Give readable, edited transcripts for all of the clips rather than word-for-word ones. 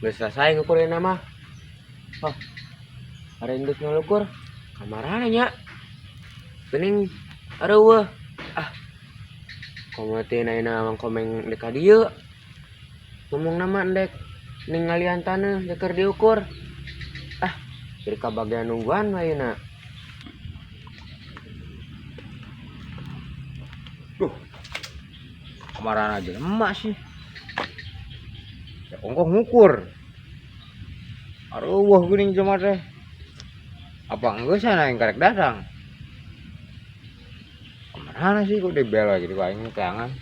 Geus selesai ngukurna mah. Oh. Ari geus ngalukur. Kamarana nya? Geuning areuweuh. Ah. Komo teh ayeuna Mang Komeng dek ka dieu. Ngomongna mah endek ningalian taneuh dek keur diukur. Ah, jadi kabagian nungguan ayeuna. Duh. Kemarin aja emak sih. Ya ongkoh ngukur. Aduh, geuning jelema teh. Apa geus sana yang karek datang? Kemana sih kok dibela gitu aing tangan.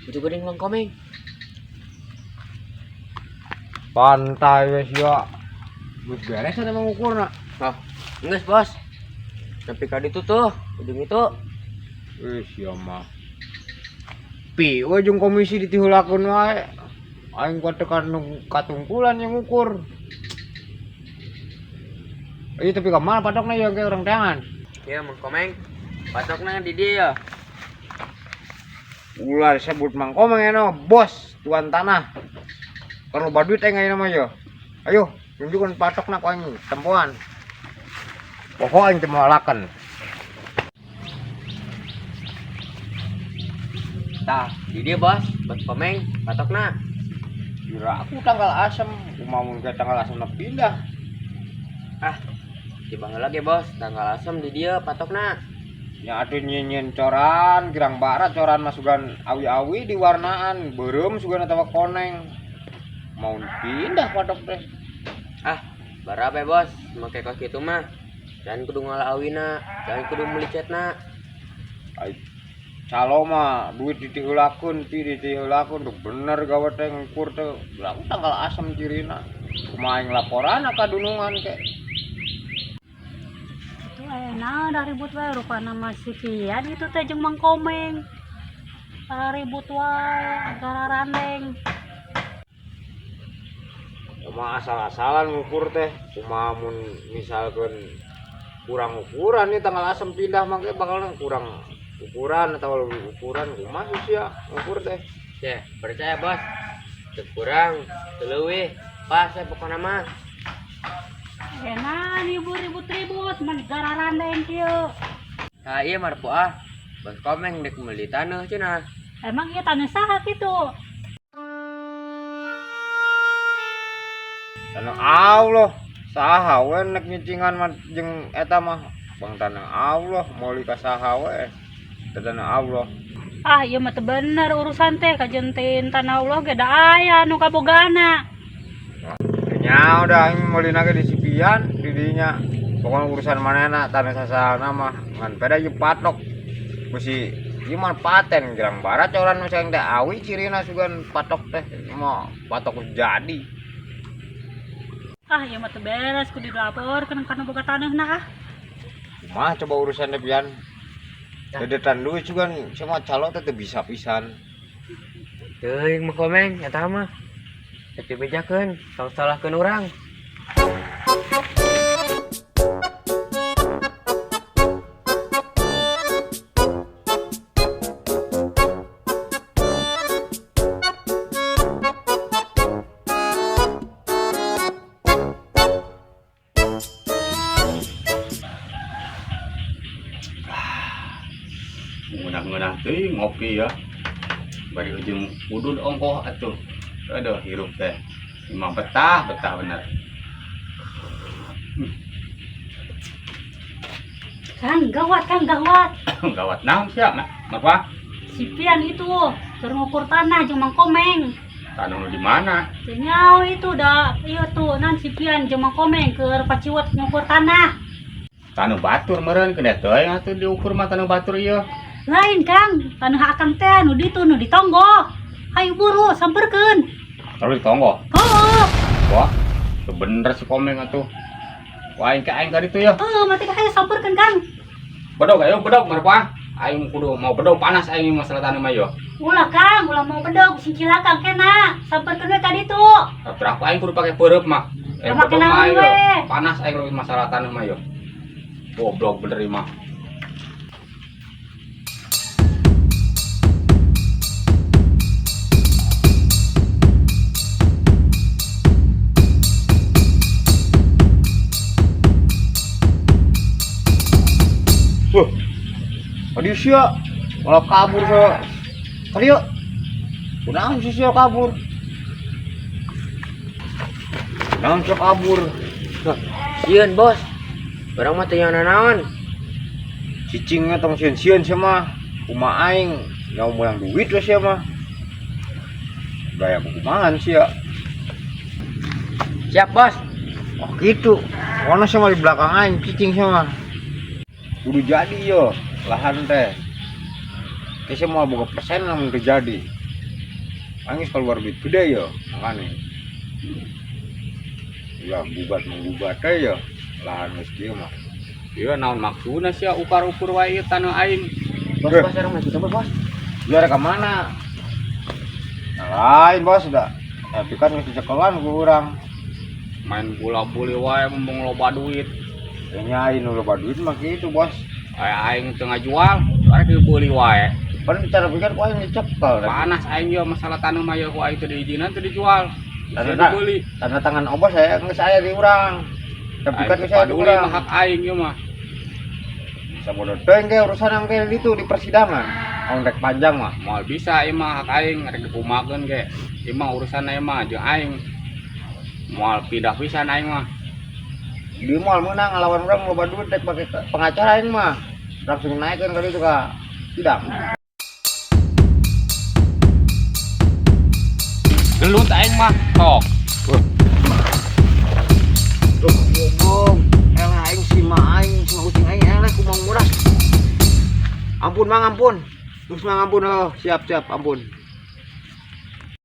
Itu geuning Mang Komeng. Pantai wes ya. Geus beres emang ngukurna. Oh, geus bos. Nepi ka ditu tuh, ujung itu. Wis ya mah. Pi we jeung komisi ditiheulakeun wae. Aing kuat tekan nu katungkulan yang ngukur. Iya tapi kemana patokna ya kayak orang tangan. Ya Mang Komeng. Patokna di dieu ya. Ulah disebut Mang Komeng eno, bos, tuan tanah. Kalau loba duit aing ayeuna mah yo. Ayo, tunjukkan patokna ku aing tempoan. Pokok aing teu moalakeun. Tah, di dieu bos, Bos Komeng, patokna. Kira aku tanggal asem, kumaha mun ke tanggal asem pindah. Ah, di baheula ge bos, tanggal asem di dieu patokna. Nya atuh nyieun coran, girang barat coran masukan awi-awi di warnaan, beureum sugan atawa koneng. Mau pindah patok teh. Ah, barabe bos, make kos kitu mah. Jangan kudu ngala awina, jangan kudu meuli cetna. Ai calo mah duit ditiheulakeun, pi ditiheulakeun tuh bener gawe teh ngukur teh. Aku tanggal asem cirina. Kumaha aing laporan ka dunungan ke. Itu aya naon da ribut wae rupana mah si Pian itu teh jeung Mang Komeng. Para ribut wae antara randeng. Kumaha asal-asalan ngukur teh. Kumaha mun misalkeun kurang ukuran nih tanggal asem pindah mah ge bakal kurang ukuran atau lebih ukuran kumaha sih ya ngukur teh. Ya, percaya bos. Teu kurang, teu leuwih, pas ya pokona mah. Enak ibu ribut-ribut mah gara randeng kieu. Nah, iya marpu ah. Bos Komeng dek meuli taneuh cenah. Emang ieu taneuh saha kitu? Tanah Allah saha we nek nyicingan mah jeung eta mah bang tanah Allah meuli ka saha we teh tanah Allah. Ah, ieu mah teu bener urusan teh kajentin tanah Allah ge da aya nu kabogana. Nya udah aing meuli ge di Sipian di dinya. Pokoknya urusan manehna tanah sasana mah ngan peda ieu patok. Besi ieu mah paten girang barat coran nu saeng teh awi cirina sugan patok teh mah patok geus jadi. Ah, ieu mah teu beres kudu dilaporkeun kana boga taneuhna ah. Kumaha coba urusan teh Pian? Dedetan duit sugan semua calo teh teu bisa pisan. Teuing Mang Komeng eta mah. Rek dibejakeun, tong salahkeun urang. Ngeunah-ngeunah teuing ngopi ya. Bari ujung udud ongkoh atuh. Aduh hirup teh. Imah betah, betah bener. Kang gawat, Kang gawat. Gawat naon sia, Mak? Apa? Si Pian itu keur ngukur tanah jeung Mang Komeng. Tanah nu di mana? Teu nyaho itu da ieu tuh nan si Pian jeung Mang Komeng keur paciwet ngukur tanah. Tanah batur meureun keun teuing atuh diukur mah tanah batur ieu. Lain Kang, tanah akang teh nu ditu nu ditonggo. Hayu buru samperkeun. Terus ditonggo. Heeh. Wah, teu bener si Komeng atuh. Wah, aing ka aing ka ditu ya. Heeh, mati ka hayu samperkeun Kang. Bedog ayo bedog marpa. Aing kudu mau bedog panas aing masalah tanah mah yo. Ulah Kang, ulah mau bedog sing cilaka kena. Samperkeun we ka ditu. Berapa aing kudu pake peureub mah. Make Bedog mah naon aing yo. we? Panas aing masalah tanah mah yo. Goblok bener ieu mah. Aduh sia, malah kabur sia. Kadieu. Kunaon sih sia kabur? Naon sia kabur? Hah, sieun bos. Urang mah teu nanaon. Cicingnya tong sieun-sieun sia mah. Kumaha aing nyawa meunang duit we sia mah. Gaya kumahan sia. Siap bos. Oh gitu. Ono sia mah di belakang aing cicing sia mah. Kudu jadi yo lahan teh. Kayak mau boga persen lamun teu jadi. Aing geus keluar duit gede yo makane. Ya gugat menggugat teh yo lahan geus kieu mah. Ieu naon maksudna sia ukar-ukur wae ieu taneuh aing. Bos, Eh. bos, urang mah kitu bos. Lu ada kemana? Nah, lain bos udah. Tapi kan geus dicekelan ku urang. Main bola-boli wae mumpung loba duit. Ya nyain nu loba duit mah kitu bos. Aya aing teu ngajual, arek dibeli wae. Pan bicara pikir ku aing dicekel. Panas aing ieu masalah taneuh mah ieu ku aing teu diizinan teu dijual. Tanda, Bisa dibeli. tanda tangan obos saya geus aya di urang. Tapi kan Aing geus aya di paduli urang. mah hak aing ieu mah. Sabodo teuing ge urusan yang kayak gitu di persidangan. Amun rek panjang mah. Moal bisa ieu mah hak aing rek dikumakeun ge. Ieu mah urusan ieu mah jeung aing. Moal pindah pisan aing mah. Di moal meunang ngalawan urang loba duit rek pake pengacara aing mah. Langsung naikkeun ka ditu ka sidang. Gelut aing mah tok. Duh, goblok. Elah aing si ma aing, si ma ucing aing eleh ku Mang Muras. Ampun Mang, ampun. Terus Mang ampun, oh, siap siap ampun.